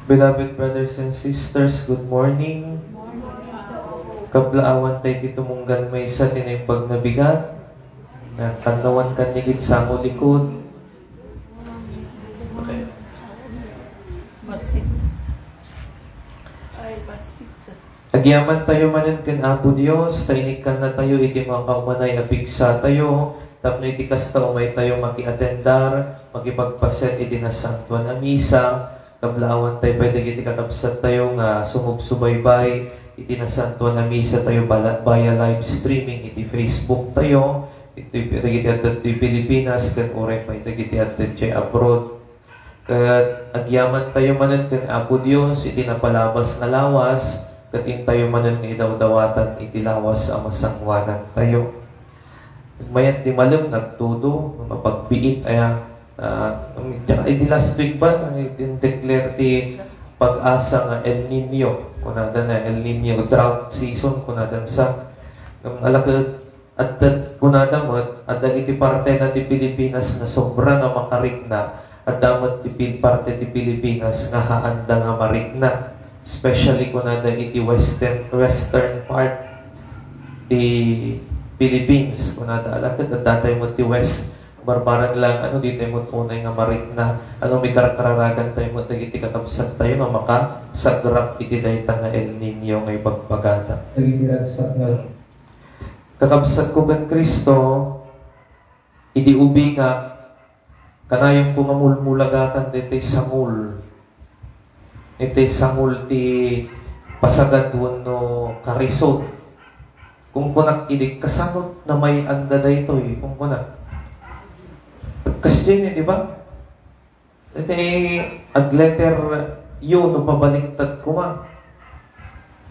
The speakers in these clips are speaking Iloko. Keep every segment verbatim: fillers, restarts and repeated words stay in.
Beloved brothers and sisters, good morning. Kablaawan tayo ti tumunggal maysa ti naimbag nga bigat. Nga kannawan kanigid sango likod. Okay. Basit. Ay, basit. Agyaman tayo manen ken Apo Dios, ta inikkanna tayo iti makaumanay a pigsa tayo, tapno iti kasta umay tayo makiatendar, makipagpaset iti nasantuan a misa, kablaawan tayo pay dagiti kakabsat tayo nga sumubsubaybay iti nasantuan a misa tayo bala-, via live streaming iti Facebook tayo, iti, dagiti adda iti Pilipinas, ken uray pay dagiti adda iti abroad. Ket agyaman tayo manen ken Apo Dios iti napalabas nga lawas, ket intayo manen nga idawdawatan iti lawas a masangoanan tayo. Mayat ti malem, nagtudo, mapagbiit, aya, ah, iti last week ba, nag-declare ti PAGASA nga El Niño, kunada na El Niño drought season, kunada sa. Ngem ala ket Adda, kunada met, adda iti parte na ti Pilipinas nga sobra nga makarikna, adda met ti pil-, parte ti Pilipinas nga haanda nga marikna. Especially kunada iti western, western part ti Philippines. Kunada, ala ket adda tayo met ti west, barbareng lang, ano, di tayo met unay nga marikna. Ano, mikarkararagan tayo met dagiti kakabsat tayo nga makasagrak iti dayta nga El Niño nga ibagbagada. Dagiti ragsak nga Kakabsatko ken Cristo, idi ubingak, kanayonko nga mulmulagatan daytoy sangol. Daytoy sangol ti pasagad wenno karison. Kunkunak idi, "Kasano namay-anda daytoy?" Kunkunak. Kasdiay ni, di ba? Iti agletter U no pabaliktad koma.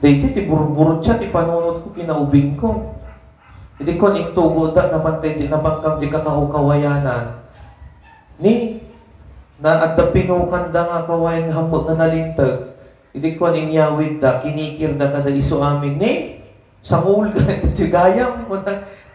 Daydi ti burburutsa ti panunotko kinaubingko. Idi kuan, intugoda, napan tay, napankam di kakaukawayanan. Ni, na adda pinukanda nga kawayan nga hammo nga nalinteg. Idi kuan, inyawidda, kinikirda kada isu amin. Ni, Sangol ka, gayam,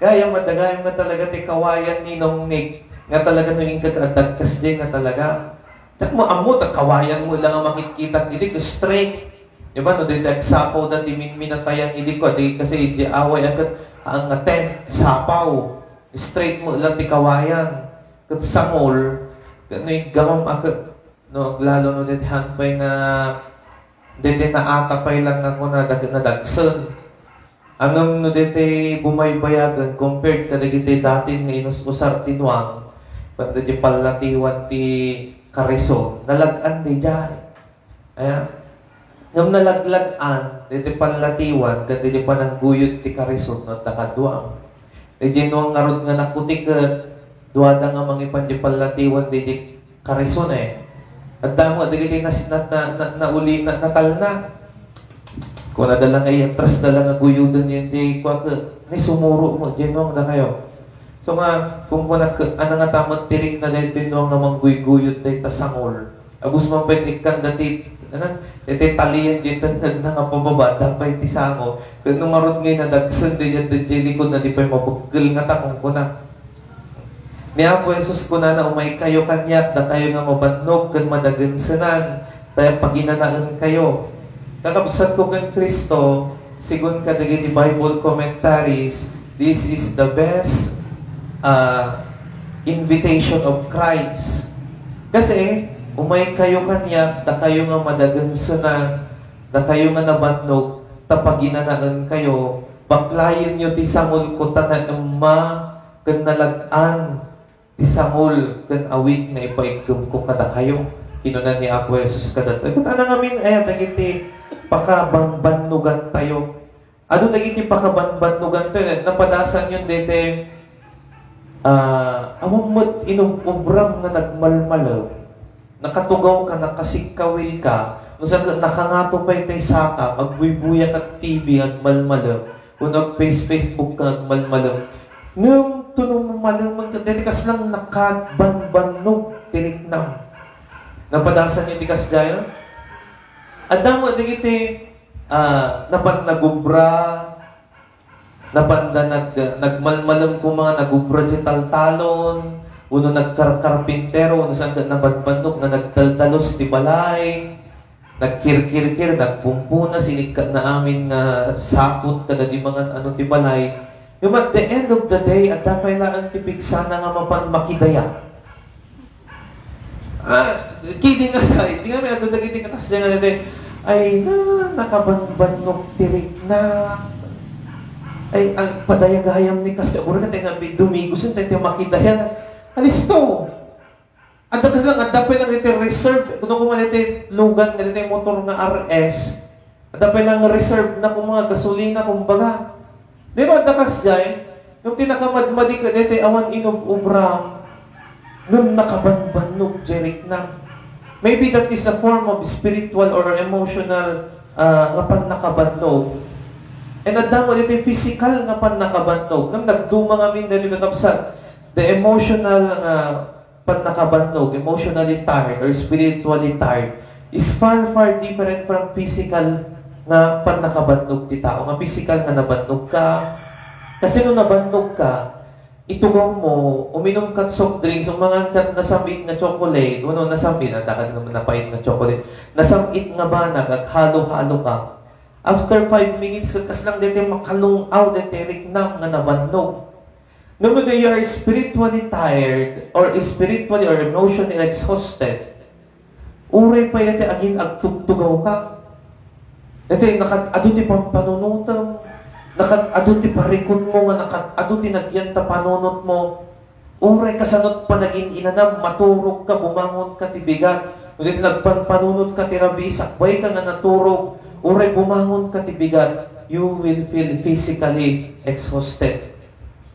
gayam, adda gayam nga talaga ti kawayan ni Nong Nick, nga talaga no inka adda kasdiay nga talaga. Diak mo ammo, ta kawayan mo lang nga makitkitak idi, straight. Di ba, no, di agsapaw da ti minminatayan idi ko, di kasi di away a ket, ang nga tent, sapaw. Straight mo lang ti kawayan. Ket sangol, ket no iggamam a ket, No, aglalo no daytoy han pay nga, daytoy naata pay lang nga kuna, dag-, nadagsen. Ngem no daytoy bumaybayagen compared kadagiti datin nga inus-usar ti nuang, ken daytoy pallatiwan ti karison, nalag-an daydiay. Aya? Ngem nalaglag-an daytoy pallatiwan ken daytoy panangguyod ti karison no adda kaduam. Daydiay nuang ngarud nga nakuti ket duada nga mangipan di pallatiwan daydiay karison, eh. Adda met dagiti nas-, na, na, na, nauli, na, natalna. Kunada lang, ay, atras da lang nga guyoden yan, di, kua ke, ni sumuro mo, di nuang da kayo. So nga, kung kuna ke, ano nga tamat tirik na daytoy nuang nga mangguyguyod dayta sangol. Abus man pay ikkan dati, ano, daytoy talian di tenneg na nga pababa, da pay ti sango. Ken no ngarud ngay nadagsen, di, di, di, likod na di pay mabekkel nga takong kuna. Ni Apo Jesus kunana, "Umaykayo kaniak, dakayo nga mabannog ken madagensenan, ta paginanaenkayo." Kakabsatko ken Cristo, segun kadagiti Bible commentaries, this is the best, ah, invitation of Christ. Kasi, "Umaykayo kaniak, dakayo nga madagensenan, dakayo nga nabannog, ta paginanaenkayo, baklayenyo ti sangolko ta naemma ken nalag-an." Ti sangol ken awit nga ipaiggepko kadakayo, kinuna ni Apo Jesus kadatayo. Ket anangamin aya dagiti pakabanbannogantayo? Adu dagiti pakabanbannogantayo, napadasanyon daytoy, ah, awan met inub-ubram nga nagmalmalem. Nakatugaw ka, nakasikkawil ka, no saan ka, nakangato pay tay saka, agbuybuya ka T V, agmalmalem. Wenno ag-face-, Facebook ka, agmalmalem. Ngem, tuno malem man ka, daydi kaslang nakabanbannog ti riknam. Napadasan iti kasdiay? Adda met dagiti, ah, napan nagubra, napanda nag-, nagmalmalem koma, nagubra ti taltalon, wenno nagkarkarpintero, wenno saan ket nabanbannog nga nagdaldalus ti balay. Nagkirkirkir, nagpumpuna, sinikkatna amin nga sapot kadagiti mangan-ano ti balay. Ngem at the end of the day, adda pay laeng ti pigsana nga mapan makidaya. Ah, kidding aside, di kami adda dagiti kakas nga daytoy, "Ay na, nakabanbannog ti rikna. Ay, ang padayagayam ni kasta, uray ka tayo nga dumigos, yung tayo makidaya." Alisto! Adda kasi lang, adda pa lang iti reserve, kuno kuma iti lugan, iti motor nga R S. Adda pa lang reserve na kung mga gasolina, kumbaga. Di ba, adda kasjay? Yung tinakamadmadi ka dito, awan inub-ubram, nung nakabanbannog, Jeric na. Maybe that is a form of spiritual or emotional, ah, nga pannakabannog. And adda mo dito physical nga pannakabannog. Nung nagduma ngamin dito, kakabsat, the emotional nga pannakabannog, emotionally tired or spiritually tired, is far, far different from physical nga pannakabannog ti tao. Nga physical nga nabannog ka. Kasi no nabannog ka, itugaw mo, uminom ka soft drinks, umangan ka nasam-it nga chocolate, ano, nasam-it, ang dakal naman napait nga chocolate, nasam-it nga banag, aghalo-halo ka. After five minutes, kakas lang dito makalung-aw, dito riknam nga nabannog. No, whether you are spiritually tired or spiritually or emotionally exhausted, uray pay daytoy agin agtugtugaw ka. Daytoy nakad-adu ti pampanunotem, nakad-adu ti parikutmo nga nakad-adu ti nagyan ta panunotmo. Uray kasano panagin-inanam, maturog ka, bumangon ka ti bigat. No daytoy nagpanpanunot ka ti rabii, sakbay ka nga naturog, uray bumangon ka ti bigat, you will feel physically exhausted.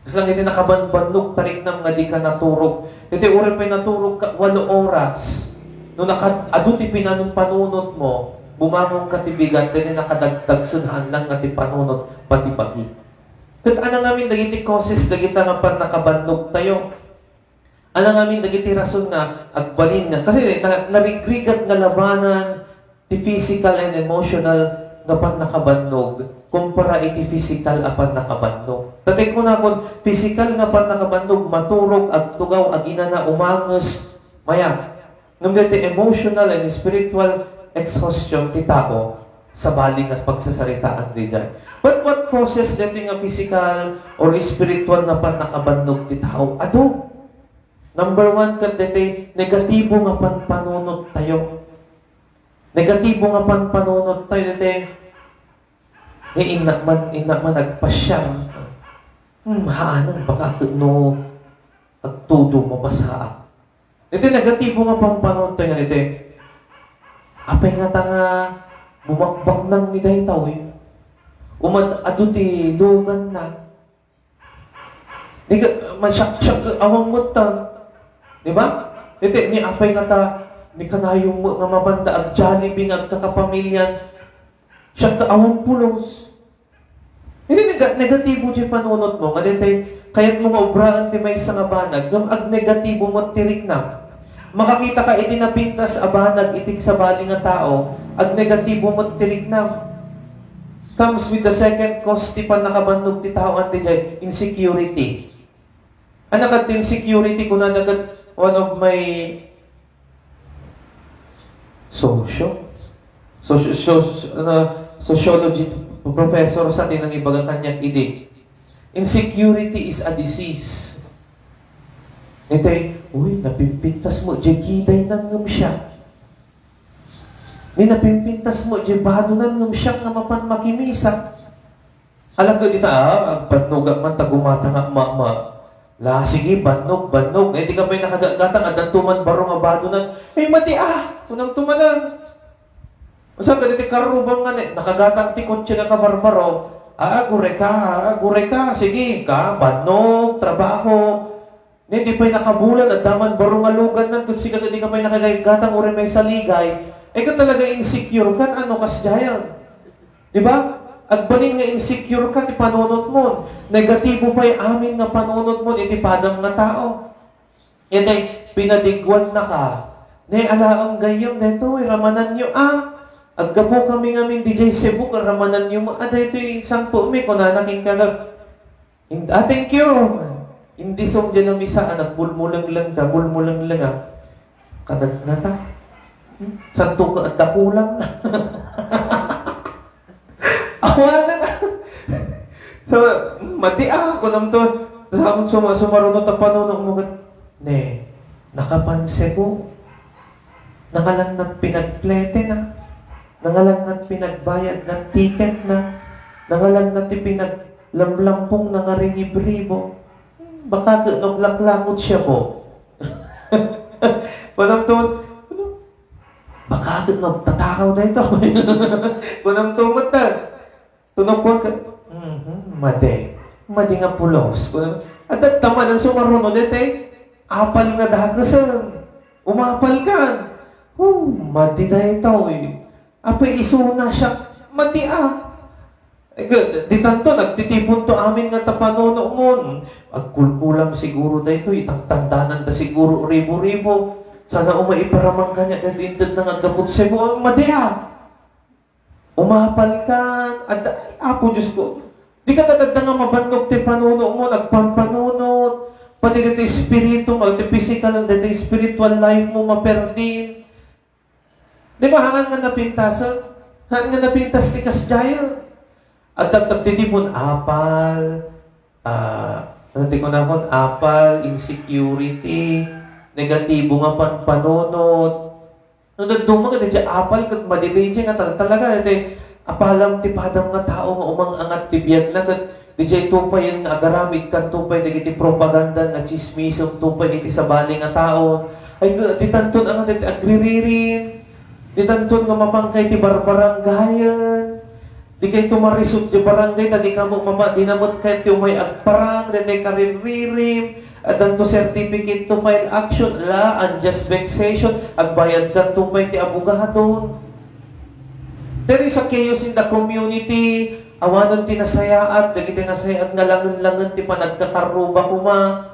Kasla iti nakabanbannog, tariknam nga di ka naturog. Iti uray pay naturog ka walo oras, no nakad-adu ti pinanunpanunotmo, bumangon ka ti bigat, daytoy nakadagdagsen, haan lang nga ti panunot, pati bagi. Ket ania ngamin dagiti causes dagita nga pannakabannog tayo? Ania ngamin dagiti rason nga agbalin nga, kasi na-, narigrigat nga labanan ti physical and emotional nga pannakabannog kumpara iti physical a pannakabannog. Tatay kunakon, physical nga pannakabannog, maturog, agtugaw, aginana, umanges, mayat. Ngem daytoy emotional and spiritual exhaustion ti tao, sabali nga pagsasaritaan diay. But what causes daytoy nga physical or spiritual nga pannakabannog ti tao? Adu. Number one, ket daytoy negatibo nga panpanunot tayo. Negatibo nga panpanunot tayo, daytoy, eh, innak man, innak man agpasyar. Hmm, haanang baka ket no agtudo, mapasaak. Daytoy negatibo nga panpanunot tayo nga daytoy. Apay ngata nga bumakbaknang ni daytoy, eh. Umad-adu ti luganna. Di ka, masyak-syak, awan mo ta. Di ba? Iti, ni apay ngata, ni kanayon mo nga mapanda ag-Jollibee nga agkakapamilian, siya ka awan pulos. Hindi nega-, negatibo ti panunot mo, nga daytoy, kayat mo nga obraan ti maysa nga banag, ngem agnegatibo mo ti riknam. Makakita ka iti napintas a banag iti sabali nga tao, agnegatibo met ti riknam. Comes with the second cause ti pannakabannog ti tao, ante jay, insecurity. Ania ket ti insecurity, kunana ket one of my socio? Socio-, socio-, ano, sociology professor sa ti nangibaga kaniak idi. Insecurity is a disease. Iti, "Uy, napimpintas mo, jay giday nangem siya. Ni napimpintas mo, jay bado nangem siya nga mapan makimisa." Alagad ita, ah, agbannogak man, ta gumatangak mama. La, sige, bannog, bannog. Eh, di ka pay nakagatang, addan tuman baro nga bado nan. Ay, mati, ah, kunam tumanan. Usa ka diti karrubang nga ni, nakagatang ti kotse nga kabarbaro. Ah, agure ka, ah, agure ka. Sige, ka, bannog, trabaho. Ni, di pay nakabulan, adda man baro nga lugan nan, ket sika, di ka pay nakagatang, uray may saligay. Eh, ka talaga insecure kan, ano, kasdiayan. Di ba? Agbalin nga insecure ka ti panunotmon. Negatibo pay amin nga panunotmon iti padam nga tao. Iti pinadiguannaka. Ne, alaem gayyem daytoy, ramananyo a. Aggapu kami ngamin didiay Cebu, ramananyo met a daytoy sangpetmi, kunana kenka. In-, ah, thank you. Indi song diay namisa a nagbulmulengleng ka, bulmulengleng a. Kadagna ta. Santo ka adda kulang na. Awanan. So, mati a, kunam to. Sa amin suma-, sumaruno ta panunok mo ket, ne, nakapanse ko. Nangalan na pinagplete na. Nangalan na pinagbayad na ticket na. Nangalan na ti pinaglamlampong na nga rinibribo. Baka ket naglaklakot siya po. Kunam to, Baka ket nagtatakaw daytoy. Kunam to met da. Tunok ko ka, mhm, madi. Madi nga pulos. Kunam, adda manen sumaruno daytoy. Apal nga dakesen. Umapal kan. Oh, madi daytoy. Apay isuna siya. Madi a. Ay, ket, ditanto, nagtitiponto amin nga ta panunokmon. Agkulkulam siguro daytoy, itangtandanan da siguro ribo-ribo. Sana umay iparamang kaniak daytoy inted nga aggapu ti Cebu, ang madi a. Umapal kan, adda, ay, Apo Dios ko. Dika dadagda nga mabannog ti panunokmo, nagpampanunot. Pati daytoy espiritu, ti physical, daytoy spiritual life mo, maperdin. Di ba, hangan nga napintasen? Hangan nga napintas ti kasdiayen. Adda ti tipon apal, ah, ano ti kunakon, apal, insecurity, negatibo nga pampanunot. No, dadduma nga di apal ket madididiay nga tal-, talaga, iti apalam ti padam nga tao nga umang-angat ti biagna ket Didiay tupayen nga agaramid kanto pay dagiti propaganda nga tsismisem to pay iti sabali nga tao. Ay, ditanton a nga dagiti agriririm, ditanton nga mapangkay ti barbarangayen, dikay tumarisot ti barangay, ta di kamo mama, di na met kayat ti umay agparang, dagiti kariririm, addanto certificate to file action, la, unjust vexation, agbayad kanto pay ti abogado. There is a chaos in the community. Awanen ti nasayaat, dagiti nasayaat nga langen-langen ti panagkakarruba koma,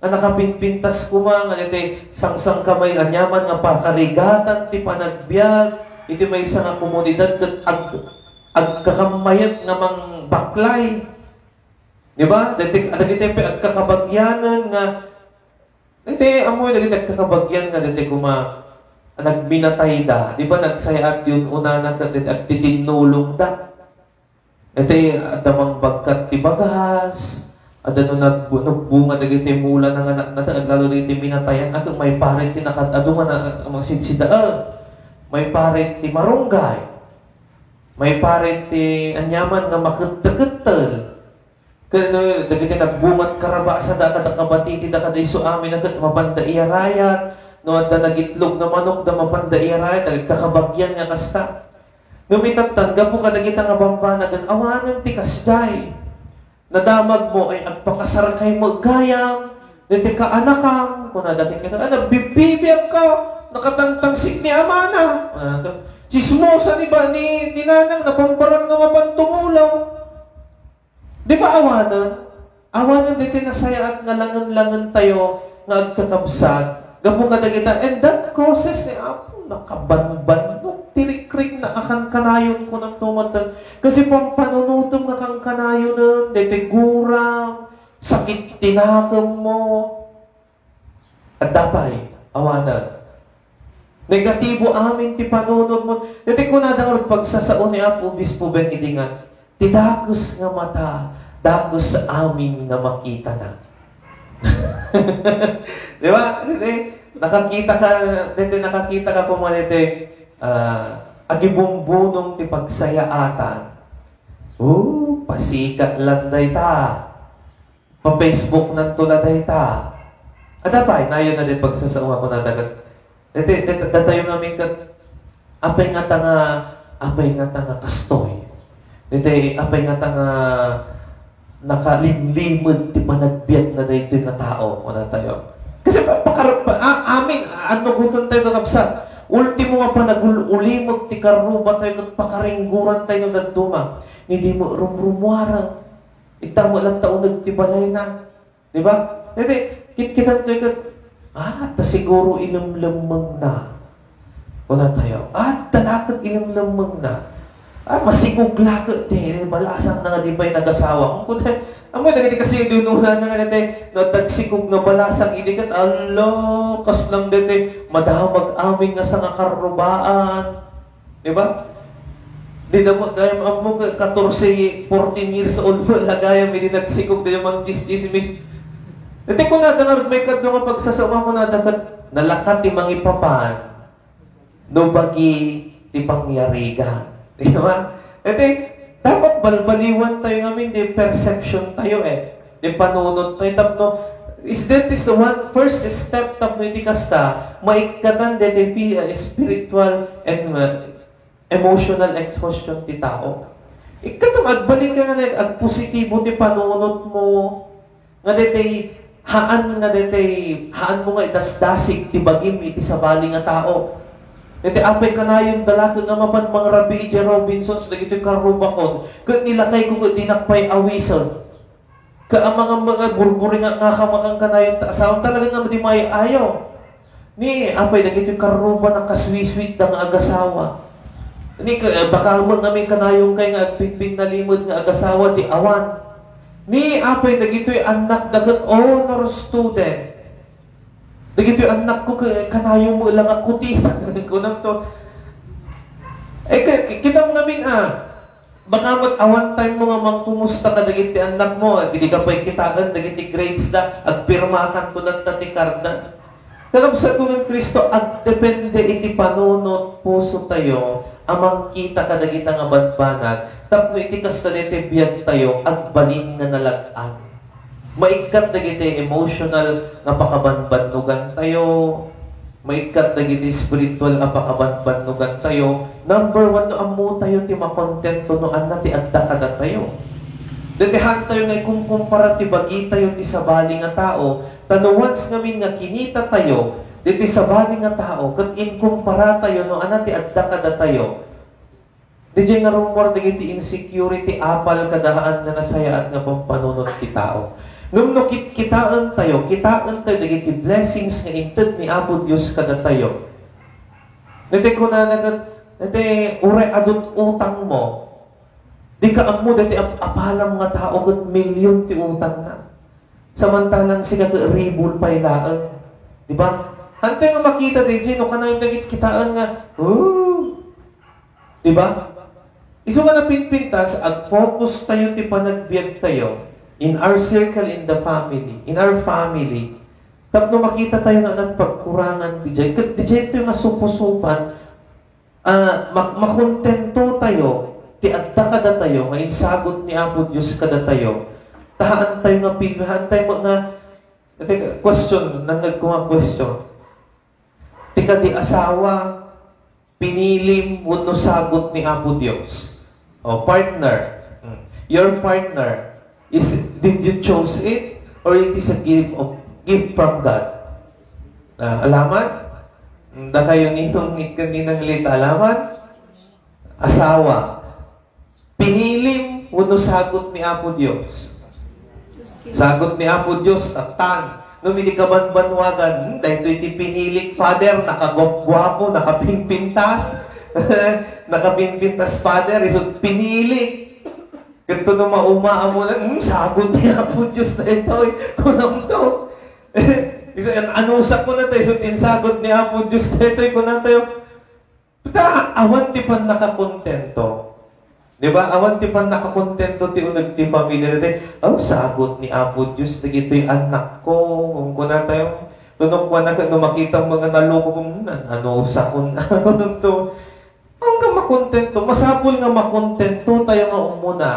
nga nakapinpintas koma, nga iti sangsangkamay aniaman nga pakarigatan ti panagbiag, iti maysa nga komunidad ket ag-, agkakammayat nga mangbaklay. Di ba? Dagiti, dagiti pay agkakabagianen nga, dagiti, ammoyo dagiti agkakabagian nga dagiti koma, nagminatayda. Di ba, nagsayaat ti un-unana ket dagiti agtitinnulongda. Iti adda mangbagkat ti bagas, adda no nag-, nagbunga dagiti mula nga na-, nat-, lalo dagiti minatayan, a, maiparit ti nakad-adu nga na-, mangsidsida, a, maiparit ti marunggay, maiparit ti aniaman nga makettekettel. Ket no dagiti nagbungat karabasada, kada kabatitida, kada isu amin a ket mapanda iyarayat, no adda nagitlog nga manokda, mapanda iyarayat, agkakabagian nga kasta. Ngem itattan, gapu kadagita nga bambanagen, awanen ti kasdiay. Nadamagmo ay agpakasarkaymo gayam, daytoy kaanakam, kunada kenka, "Ano, bibbibiag ka, nakatangtangsik ni amana." Ah, to, "Tsismosa ni ba, ni, ni nanang, nabambaran nga mapan tumulaw." Di ba awanen? Awanen daytoy nasayaat nga langen-langentayo nga agkakabsat. Gapu kadagita, and that causes ni Apo, nakabanbannog ti rikrikna a kankanayon, kunam to met. Kasi pampanunotem nga kankanayonen, daytoy guram, sakit ti nakemmo. Adda pay, awanen. Negatibo amin ti panunotmo. Iti kunada nga pagsasao ni Apo Obispo Ben idi nga, "Ti dakes nga mata, dakes amin nga makitana." Di ba? Iti, nakakita ka, iti nakakita ka koma iti, ah, agibumbunong ti pagsayaatan. Oh, pasikat lang dayta. Pa-Facebook nanto la dayta. Adda pay, nayon na dayta pagsasao nga kunada ket, dayta, dayta, datayo ngamin ket, apay ngata nga, apay ngata nga kastoy. Dayta, apay ngata nga nakalimlimed ti panagbiag na daytoy nga tao, kunatayo. Kasi pa-, pakar-, pa-, a-, amin, a-, annugoten tayo, kakabsat. Ultimo nga panagul-, ulimek ti karruba tayo ket pakaringguran tayo no dadduma. Ni di mo rumrumuara. Ita mo lang tauneg ti balayna. Di ba? Daydi, kitkitan tayo ket, "Ah, ta siguro ilemlemmengna." Kunatayo, "Ah, ta naket ilemlemmengna." Ah, masikog la ket ti balasang na nga di pay nagasawa. Kung kuno, amo dagiti kasi dinunana nga dati, no, tagsikog nga balasang idi ket, "Ala, kaslang dati, madamag amin nga sangakarrubaan." Di ba? Di na mo, gayam ammo ka, katorse, fourteen years old mo, lagayam, idi nagsikog, di mang chismis. Dati ko na, dangar, may kadto nga pagsasama ko na, dapat nalakat ti mangipapan. No bagi ti pangyarigan. Di ba? Iti, dapat balbaliwan tayo ngamin di perception tayo eh. Di panunot tayo tapno, is that is the one first step tapno iti kasta, maikkatan deti pi-, uh, spiritual and, uh, emotional exhaustion ti tao. Ikkata, agbalik ka nga nag-, agpositibo ti panunot mo. Nga detay, haan nga detay, haan mo nga idasdasig ti bagim iti sabali nga tao. Detay, apay kanayon dalaken nga mapan mangrabii idiay Robinsons dagitoy karrubakon, ket nilakayko ket dinak pay awisan. Ket amangan nga burburingan nga kamakan kanayon ta asawam talaga nga madi maayo. Ni apay dagitoy karruba nakasweet-sweet da nga agasawa. Ni ka-, eh, baka met ngamin kanayon kay nga agpigpigna limed nga agasawa ti awan. Ni apay dagitoy annak da ket honor student. Dagitoy annak ko ke-, kanayon mo lang ako ti kunam to. Eh, ka-, ki-, kitam ngamin, ah, Baka met awan time mo nga mangkumusta kadagiti annak mo, idi ka pay kitaen dagiti grades da, agpirmakan ko latta ti card da. Kakabsat ko nga Cristo, agdepende iti panunot puso tayo a mangkita kadagita nga banbanag, tapno iti kasta daytoy biag tayo, agbalin nga nalag-an. Maikkat dagiti emotional nga pakabanbannugan tayo, maikkat dagiti spiritual a pakabanbannugan tayo. Number one, no ammo tayo ti makontento no anna ti adda kadatayo. Deti haan tayo nga ikumkumpara ti bagi tayo ti sabali nga tao, ta no once ngamin nga kinita tayo deti sabali nga tao, ket inkumpara tayo no anna ti adda kadatayo, Didiay nga rummuar dagiti insecurity apal kada haan nga nasayaat nga pampanunot ti tao. Ngem no kitkitaentayo, kitaentayo dagiti blessings nga inted ni Apo Dios kadatayo. Daytoy kunana ket, daytoy uray adu ti utangmo. Dika ammo daytoy ap-, apalam nga tao ket milyon ti utangna. Samantalang sika ket ribul pay laeng. Di ba? Hantay nga makita daytoy no kanayon dagiti kitaen nga, "Oh, Di ba? Isu nga napinpintas, ag-focus tayo ti panagbiag tayo in our circle, in the family, in our family. Tapno makita tayo nga nagpagkurangan didiay. Ket didiay tayo nga supusupan, ah, mak-, makontento tayo ti adda kadatayo nga insagut ni Apo Dios kadatayo. Ta haan tayo nga pil-, haan tayo nga, nga, question, nangngegko nga question. Ti kadi asawa, pinilim wenno sagut ni Apo Dios? O, partner. Hmm. Your partner, is, did you choose it or it is a gift of, gift from God? Ah, alaman? Hmm, dakayo nitong ni-, kaninang lita, alaman? Asawa. Pinilim wenno sagut ni Apo Dios? Sagut ni Apo Dios, tattan. No, idi kabanbanwagan, "Hmm, daytoy ti pinilik, Father, nakaguapguapo, nakapinpintas." Nakapinpintas, Father, isut pinilik. Ket no mauma-, ammo na, "Hmm, sagut ni Apo Dios daytoy." Kunam to. Isu, an-, anusak ko na tayo, isut insagut ni Apo Dios daytoy, kunam tayo. Ta awan ti pannakakontento. Di ba? Awan ti pannakakontento ti uneg ti pamilya daytoy. "Aw, sagut ni Apo Dios dagitoy annakko." Kunkuna tayo, no, no kuana ket no makita mo nga nalukok, "Hmm, nan-, ano, sakon." Ano to? Awan ka makontento. Masapul nga makontento tayo nga umuna.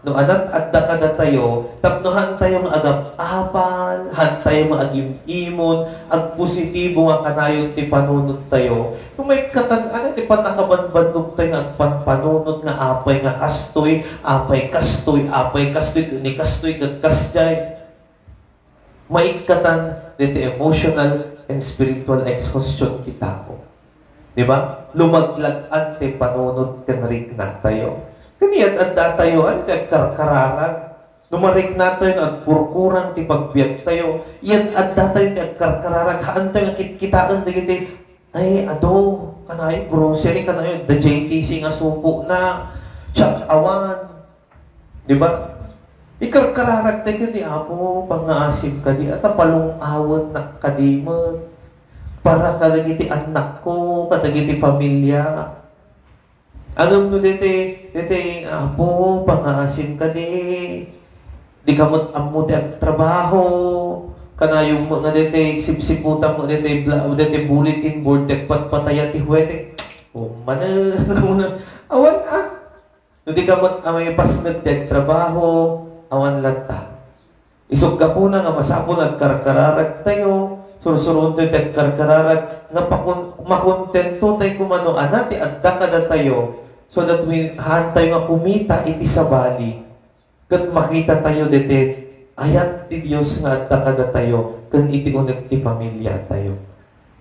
No, anat adda kadatayo, tapno haan tayo nga agap-apal, haan tayo nga agim-imon, agpositibo nga kanayon ti panunot tayo. No maikkatan, ano ti pannakabanbannog tayo nga agpanpanunot nga apay nga kastoy, apay kastoy, apay kastoy, ni kastoy ket kasdiay. Maikkatan diti emotional and spiritual exhaustion ti tao. Di ba? Lumaglag-an ti panunot ken riknatayo. Ken iyat adda tayo, ay, ti agkarkararag. No mariknatayo nga agkurkurang ti pagbiagtayo, iyat adda tayo ti agkarkararag. Haantayo nga kitkitaen dagiti, ay, adu, kanayon, grocery, kanayon, adda J T C nga supona. Tiyak awan. Di ba? Ikarkararag tayo ni Apo, pangngaasim kadi, at palung-awen na kadi met. Para kadagiti anak ko, kadagiti pamilya. Ngem no deti, deti, Apo, pangngaasim kadi, di ka met ammo ti agtrabaho, kanayon met nga deti, sipsiputan met deti, bla-, deti bulletin board, ti agpatpataya ti huwete. O, manen, awan, ah. No di ka met a maipasenget ti agtrabaho, awan latta. Isut' gapuna nga masapul nga agkarkararag tayo, sursuroen tayo ti agkarkararag, nga pakun-, makontento tayo koma no ania ti adda kadatayo, so that we, haan tayo nga kumita iti sabali, ket makita tayo deti ayat ti Dios nga adda kadatayo ken iti uneg ti pamilya tayo.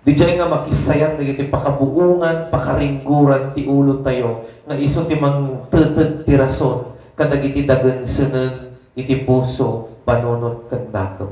Didiay nga makissayan dagiti pakabuongan, pakaringgoran ti ulo tayo, nga isu ti mangteted ti rason kadagiti dagensenen iti puso, panunot, ken dakep.